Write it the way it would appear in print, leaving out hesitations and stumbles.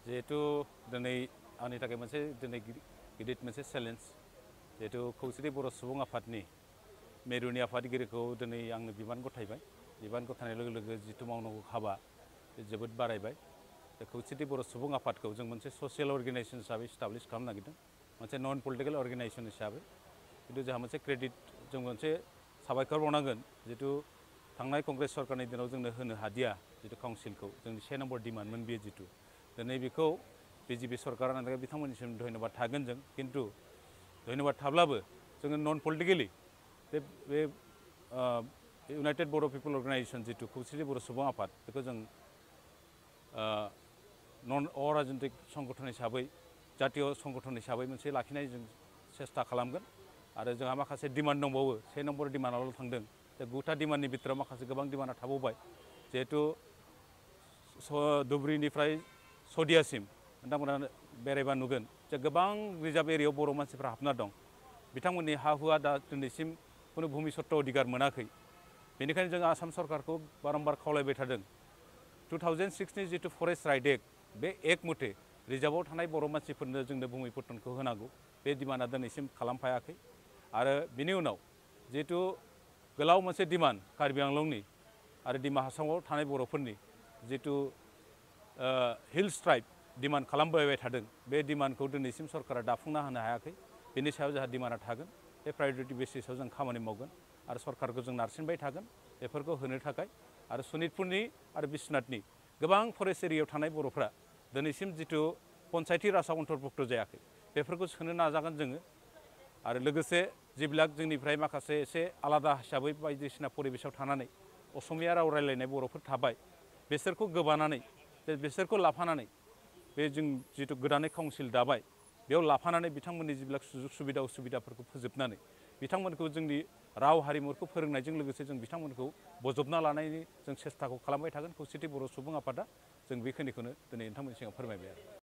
जिहेतु दिनै आंनि थाखाय मोनसे दिनै गिदिर मोनसे चेलेन्ज जिहेतु खौसेथि बर' सुबुं आफादनि मेरुनि आफादगिरिखौ दिनै आंनो बिबान गथायबाय। बिबान गथायनाय लोगो लोगो जिथु मावनांगौ हाबा बे जोबोद बारायबाय। खौसेथि बर' सुबुं आफादखौ जों मोनसे ससियेल अर्गेनाइजेसन हिसाबै इस्टाब्लिश खालामनो नागिरदों, मोनसे नन पलिटिकेल अर्गेनाइजेसन हिसाबै। खिन्थु जोंहा मोनसे क्रेडिट, जों मोनसे साबायखर बावनांगोन जिथु थांनाय कंग्रेस सरकारनि दिनाव जोंनो होनो हादिया जिथु काउन्सिलखौ, जोंनि 1 नम्बर डिमान्डमोन बेयो जिथु। दिनै बेखौ बिजेपि सरकारा नाथाय बिथांमोननिसिम धन्यबाद थागोन जों। खिन्थु धन्यबाद थाब्लाबो जोङो नन पलिटिकेलि बे इउनाइटेड बर' पिपल अर्गेनाइजेसन जिथु खौसेथि बर' सुबुं आफाद, बेखौ जों नन अराजनैतिक संगठन हिसाबै, जातीय संगठन हिसाबै मोनसे लाखिनाय जों सेस्था खालामगोन। आरो जोंहा माखासे डिमान्ड दंबावो, 1 नम्बर डिमान्डआवल' थांदों। दा 9टा डिमान्डनि बिथोराव माखासे गोबां डिमान्डआ थाबावबाय। जिहेतु धुबुरीनिफ्राय सदियासिम नोंथांमोना बेरायबा नुगोन जे गोबां रिजार्भ एरियायाव बर' मानसिफ्रा हाबना दं। बिथांमोननि हा हुआ दा दिनैसिम खुनु भुमि सत्त अधिकार मोनाखै। बेनिखायनो जों आसाम सरकारखौ बारम्बार खावलायबाय थादों, 2006नि जिथु फरेस्ट राइट एक्ट, बे एक्ट मथे रिजार्भआव थानाय बर' मानसिफोरनो जोंनो भुमि पट्टनखौ होनांगौ। बे डिमान्डआ दिनैसिम खालामफायाखै। आरो बिनि उनाव जिहेतु गोलाव मोनसे डिमान्ड कार्बि आंलंनि आरो दिमा हासावआव थानाय बर'फोरनि जिथु हिल्स ट्राइब डिमान्ड खालामबाय थादों, बे डिमान्डखौ दिनैसिम सरकारा दाफुंना होनो हायाखै। बेनि सायाव जोंहा डिमान्डआ थागोन। बे प्रायरिटि बेसिसाव जों खामानि मावगोन आरो सरकारखौ जों नारसिनबाय थागोन बेफोरखौ होनो थाखाय। आरो सनितपुरनि आरो बिश्वनाथनि गोबां फरेस्ट एरियायाव थानाय बर'फ्रा दिनैसिम जिथु पन्सायती राजआव अन्तर्भुक्त जायाखै, बेफोरखौ सोनो नाजागोन जोङो। आरो लोगोसे जिবিলাক जोंनिफ्राय माखासे एसे आलादा हिसाबै बायदिसिना परिबेसाव थानानै असमिया राव रायलायनाय बर'फोर थाबाय, बिसोरखौ गोबानानै, बिसोरखौ लाफानानै बे जों जिथु गोदानै काउन्सिल दाबाय, बेयाव लाफानानै बिथांमोननि जिবিলাক सुजुग सुबिदा उसुबिदाफोरखौ फोजोबनानै बिथांमोनखौ जोंनि राव हारिमुखौ फोरोंनायजों लोगोसे जों बिथांमोनखौ बजबना लानायनि जों सेस्थाखौ खालामबाय थागोन खौसेथि बर' सुबुं आफादा। जों बेखिनिखौनो दिनै नोंथांमोननि सिगाङाव फोरमायबाय आरो।